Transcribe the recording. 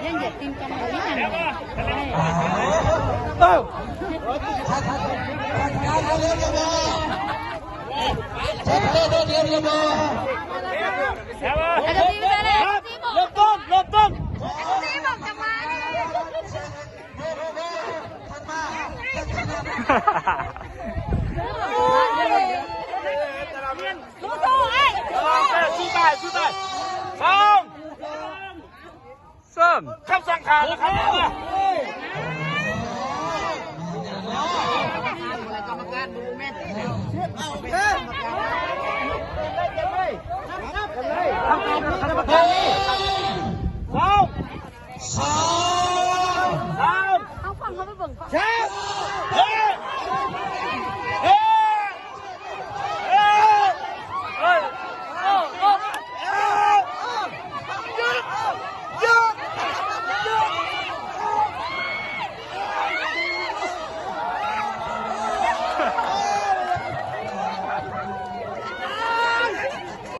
ຍັງຢາກກິນກັນຢູ່ນີ້ຫັ້ນ ເລີ່ມຕົ້ນ ເລີ່ມຕົ້ນ ສູ້ໆ ອ້າຍ ສູ້ໄປ ສູ້ໄປ ສອງ ສາມ ຄຳສັ່ງຂາດແລ້ວ ກຳມະການບໍ່ແມ່ນ ສອງ ສາມ ເອົາຝັ່ງເຮົາໄປເບິ່ງກ່ອນ ເຊ